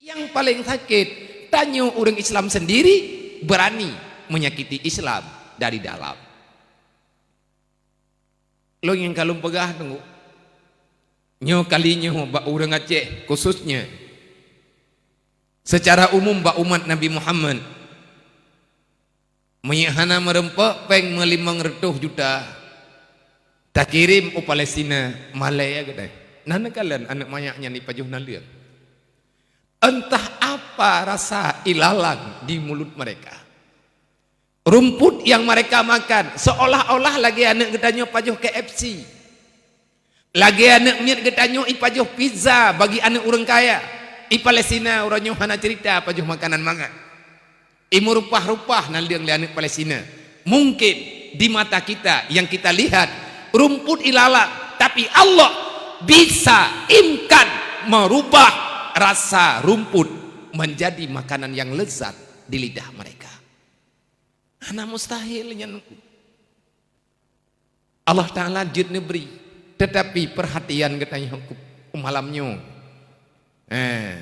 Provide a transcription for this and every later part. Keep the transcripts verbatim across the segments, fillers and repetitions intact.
Nyang paleng sakét, tanyoe ureuëng Islam sendiri berani menyakiti Islam dari dalam. Lôn nyang ka lôn peugah teungku, nyoe kali nyoe bak ureuëng Aceh khususnya, secara umum bak umat Nabi Muhammad, meunyoe hana meureumpok péng meulimong reutôh juta, takirém u Palestina, malée geutanyoe. Na neukalon aneuëk manyak nyan ipajoh naleueng. Entah apa rasa ilalang di mulut mereka. Rumput yang mereka makan seolah-olah lagée aneuëk geutanyoe pajoh K F C. Lagée aneuëk miet geutanyoe ipajoh pizza bagi aneuëk ureuëng kaya. I Palestina uroe nyoe hana cerita pajoh makanan mangat. Imeurupah-rupah naleueng lé aneuëk Palestina. Mungkin di mata kita yang kita lihat rumput ilalang, tapi Allah bisa imkan merubah rasa rumput menjadi makanan yang lezat di lidah mereka. Hana mustahil nyan. Allah Ta'ala jeuet neubri, tetapi perhatian geutanyoe malam nyoe. Eh,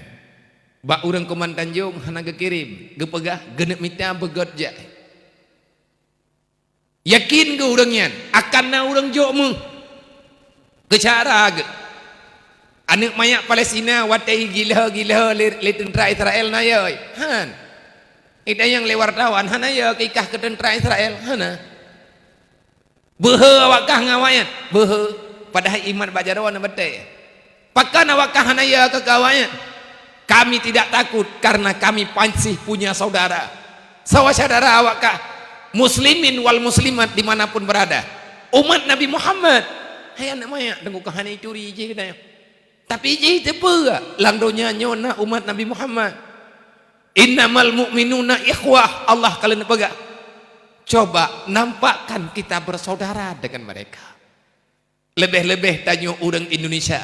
bak ureuëng Kuman Tanjong hana geukirém, geupeugah geuneuk mita beugöt jak. Yakin geuh ureuëng nyan akan na ureuëng jok meuh keu cara geuh. Aneuëk manyak Palestina watée gila-gila lé, lé teuntra Israel na yö? Han. Itanyong lé wartawan, hana yö keu ikah keu teuntra Israel? Hana. Beuhe awak kah ngon awaknyan? Beuhe. Padahai iman bak jaroe na batée. Pakon awak kah hana yö keu awaknyan? Kami tidak takut karena kami masih punya saudara. Sawa syedara awak kah, muslimin wal muslimat dimanapun berada. Umat Nabi Muhammad. Hai aneuëk manyak, teungku kah hana ituri jih keunoe. Tapi jih teupeue lam donya nyoe na umat Nabi Muhammad. Innamal mu'minuna ikhwah, Allah ka lheueh peugah. Coba nampakkan kita bersaudara dengan mereka. Lebih-lebih tanyoe ureuëng Indonesia,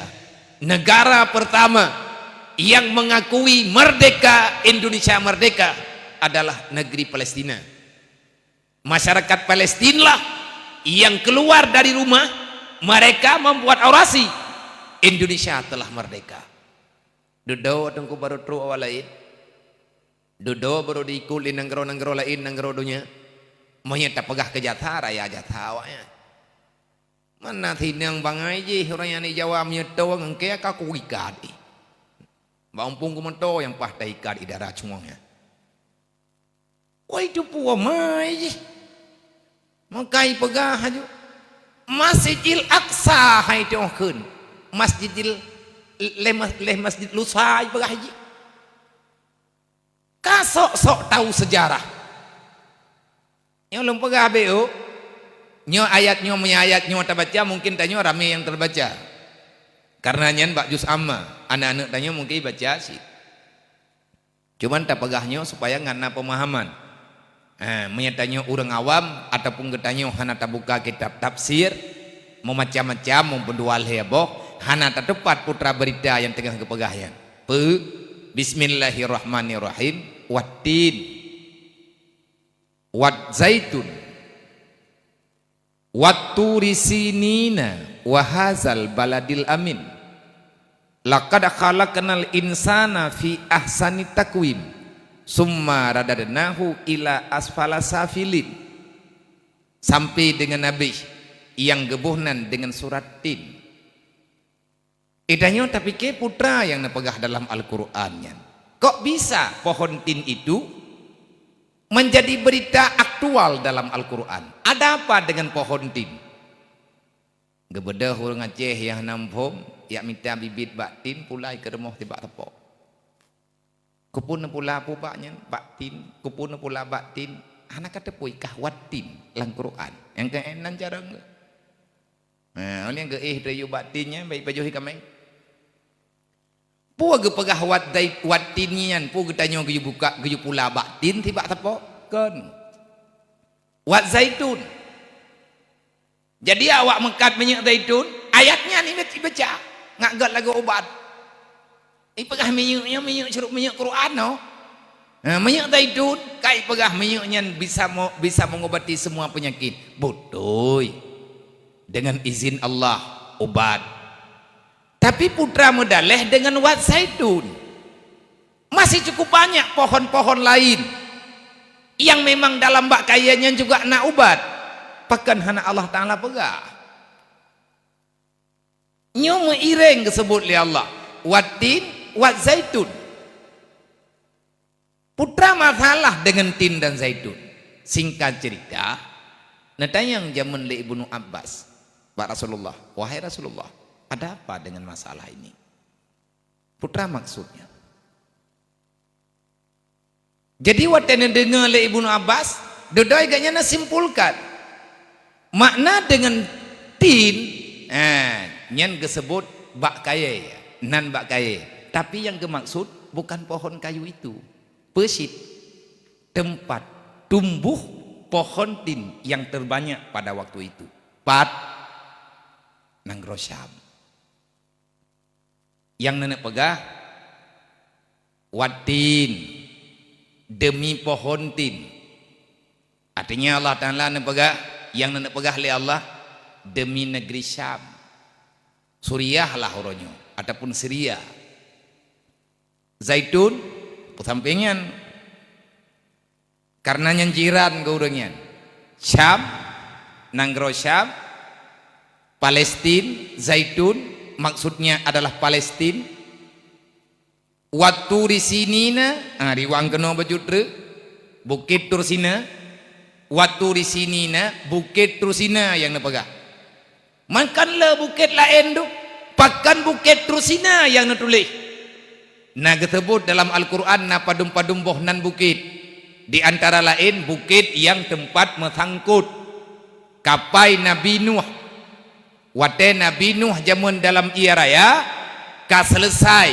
negara pertama yang mengakui merdeka, Indonesia merdeka adalah negeri Palestina. Masyarakat Palestina lah yang keluar dari rumah, mereka membuat orasi, "Indonesia telah merdeka." Dudoe teungku barô trok awak laén. Dudoe barô diikot lé nanggroe-nanggroe laén, nanggroe donya. Meunyoe tapeugah keu jasa, raya jasa awaknyan. Mana sinang bangai jih ureuëng nyang di Jawa meunyoe toe ngon kée ka kuikat ih. Bak umpung keumeuntoe nyang paih taikat i dara cungoh nyan. Wai teupeue mai jih. Meukai peugah aju, Masjidil Aqsa hai teuh kheun. Masjidil leh, leh Masjid Lusa ipeugah jih. Ka sok-sok tahu sejarah. Nyoe lôn peugah B O. Nyoe ayat nyoe, meunyoe ayat nyoe tabaca, mungkin tanyoe ramé nyang tabaca. Karena nyan bak juz amma, aneuk-aneuk tanyoe mungkin baca cit. Cuman tapeugah nyoe supaya ngon na peumahaman. Ha, meunyoe tanyoe ureuëng awam ataupun geutanyoe hana tabuka kitab tafsir, meumacam-macam, meupeudua lhée boh, hana tateupat putra beurita nyang teungoh geupeugah nyan. Peu, Bismillahirrahmanirrahim. Wattin. Wat zaitun. Watturi sinina wa hazal baladil amin. Laqad khalaqnal insana fi ahsani taqwim. Summa radadnahu ila asfala safilin. Sampai dengan habis yang geuboh nan dengan surat Tin. Geutanyoe tapike putra nyang neupeugah dalam Al-Qur'an nyan. Kok bisa pohon tin itu menjadi berita aktual dalam Al-Qur'an? Ada apa dengan pohon tin? Geubeudôh ureuëng Aceh nyang hana muphom, jak mita bibit bak tin, pulai keu rumoh tibak teupok. Keupeue neupula peue bak nyan, bak tin, keupeue neupula bak tin, hana ka teupeu kah wat tin lam Qur'an. Nyang keu nan carông geuh. Ha, oleh geuéh teuyue bak tin nyan, baik pajoh ikameng. Peue geupeugah wat dai-, wat tin nyan, peue geutanyoe geuyue buka, geuyue pula bak tin tibak teupok? Kon. Wat zaitun. Jadi awak meukat minyeuk zaitun, ayat nyan ibe-, ibaca, ngat gét lagoe ubat. Ipeugah minyeuk nyan minyeuk syurup minyeuk Quran noh. Ha, minyeuk zaitun, kai peugah minyeuk nyan bisa mo-, bisa mengobati semua penyakit. Beutôi. Dengan izin Allah, ubat. Tapi putra meudaleh dengan wat zaitun. Masih cukup banyak pohon-pohon lain yang memang dalam bak kayée nyan juga na ubat, pakon hana Allah Taala peugah. Nyoe meuireng geuseubut lé Allah, "Wattin wa zaitun." Peue masalah deungon tin dan zaitun? Singkat cerita, neutanyong jameun lé Ibnu Abbas bak Rasulullah, "Wahai Rasulullah, ada apa dengan masalah ini? Peue maksudnya?" Jadi, watée neudeungoe lé Ibnu Abbas, dudoe gobnyan neusimpulkan, makna deungon tin, eh, nyan geuseubut bak kayée, nan bak kayée. Tapi nyang geumaksud bukan pohon kayu itu. Peue cit? Tempat tumbuh pohon tin yang terbanyak pada waktu itu. Pat? Nanggroe Syam. Nyang neuneuk peugah, "Wattin, demi pohon tin." Artinya Allah Taala neupeugah, nyang neuneuk peugah lé Allah, "Demi negeri Syam." Suriah lah uroe nyoe, ataupun Syria. Zaitun, peusampingan. Karena nyan jiran keu ureuëng nyan. Syam, nanggroe Syam, Palestin, Zaitun, maksudnya adalah Palestin. Watturi Sinina, ah, riwang keunoe bacut treuk, Bukét Tursina. Watturi Sinina, Bukét Tursina nyang neupeugah. Meukan le bukét laén tu, pakon Bukét Tursina nyang neutuléh. Na geuseubut dalam Al-Qur'an na padum-padum boh nan bukét, di antara laén bukét nyang teumpat meusangkot kapai Nabi Nuh. Watée Nabi Nuh jameun dalam ié raya ka seuleusai,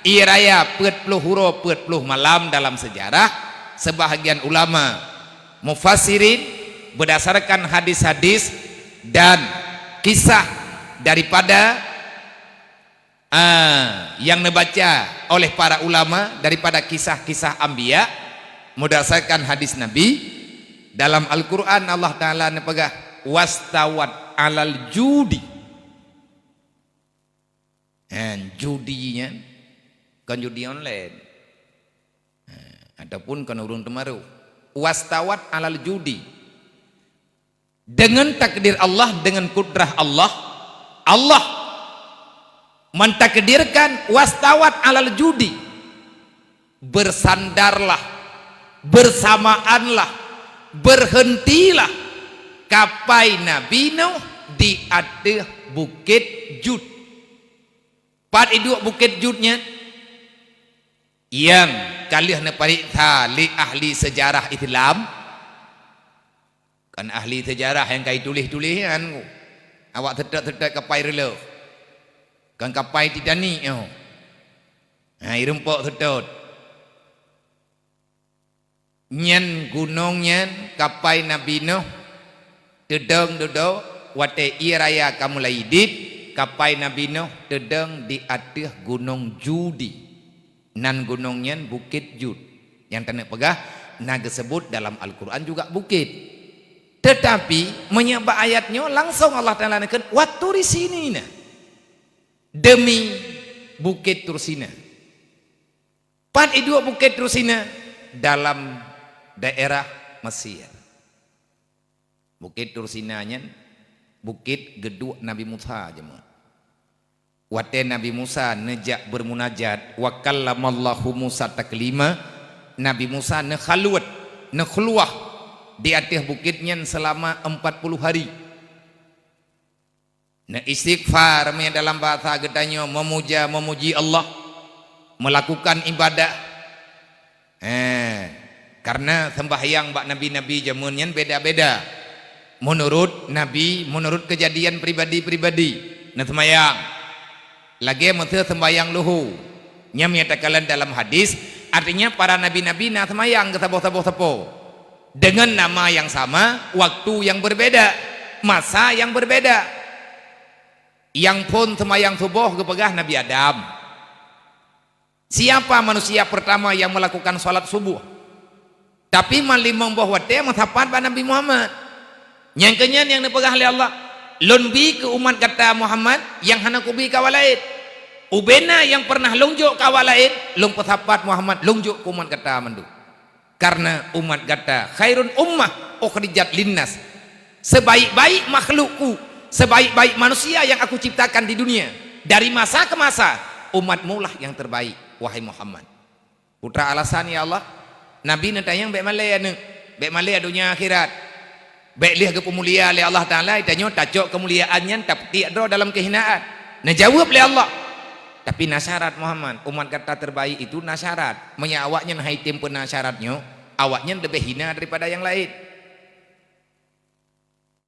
ié raya peuet ploh uroe peuet ploh malam dalam seujarah, seubahagian ulama mufassirin, berdasarkan hadis-hadis dan kisah daripada, ah, yang neubaca oleh para ulama daripada kisah-kisah anbiya, berdasarkan hadis Nabi, dalam Al-Qur'an Allah Taala neupeugah, "Wastawat alal judi." Hen, judi nyan kon judi online. Ha, ataupun kon ureuëng teumaroh. Wastawat alal judi. Dengan takdir Allah, dengan kudrah Allah, Allah mentakdirkan wastawat alal judi. Bersandarlah, bersamaanlah, berhentilah kapai Nabi Nuh di ateueh Bukét Jud. Pat iduek Bukét Jud nyan? Nyang ka lheueh neupareksa lé ahli seujarah Islam, kan ahli seujarah nyang ka ituléh-tuléh nyan, awak seutôt-seutôt kapai reuloh, kan kapai Titanic nyoe. Ha, ireumpok seutôt. Nyan gunong nyan kapai Nabi Nuh teudong dudoe, watée ié raya ka mulai idit, kapai Nabi Nuh teudong di ateueh gunong Judi. Nan gunong nyan Bukét Jud. Nyang taneuk peugah, na geuseubut dalam Al-Qur'an juga bukét. Teutapi, meunyoe bak ayat nyoe langsong Allah Taala neukheun, "Watturi Sinina." Demi Bukét Tursina. Pat iduek Bukét Tursina? Dalam daerah Mesir. Bukét Tursina nyan bukét geuduek Nabi Musa jameun. Watée Nabi Musa neujak beurmunajat, "Wa kallamallahu Musa taklima," Nabi Musa neukhaluwat, neukhuluwah di ateueh bukét nyan seulama empat puluh hari. Neuistighfar, meunyoe dalam bahasa geutanyoe, meumuja, meumuji Allah, melakukan ibadah. Eh, karena sembahyang bak nabi-nabi jameun nyan beda-beda. Menurut nabi, menurut kejadian pribadi-pribadi, neuseumayang. Lagée miseue sembahyang luhu. Nyan nyatakan dalam hadis, artinya para nabi-nabi na seumayang keu saboh-saboh sapo. Dengan nama yang sama, waktu yang berbeda, masa yang berbeda. Nyang phon seumayang suboh geupeugah Nabi Adam. Siapa manusia pertama yang melakukan salat subuh? Tapi man limong boh watée meusapat bak Nabi Muhammad. Nyang keunyan nyang neupeugah lé Allah, "Lôn bi keu umat gata Muhammad nyang hana kubi keu awak laén." Ubena nyang pernah lôn jok keu awak laén, lôn peusapat Muhammad lôn jok keu umat gata mandum. Karena umat gata khairun ummah ukhrijat linnas. Sebaik-baik makhlukku, sebaik-baik manusia yang aku ciptakan di dunia, dari masa ke masa, umatmu lah yang terbaik, wahai Muhammad. Peue teuma alasan, ya Allah? Nabi neutanyong, bèk malèe aneuk, bèk malèe donya akhirat. Bèk lheueh geupeumulia lé Allah Taala, tanyoe tacok keumuliaan nyan tapeutiek droe dalam kehinaan. Neujaweueb lé Allah, "Tapi na syarat, Muhammad, umat gata terbaik itu na syarat. Meunyo awaknyan han item peuna syarat nyoe, awaknyan leubeh hina daripada nyang laén."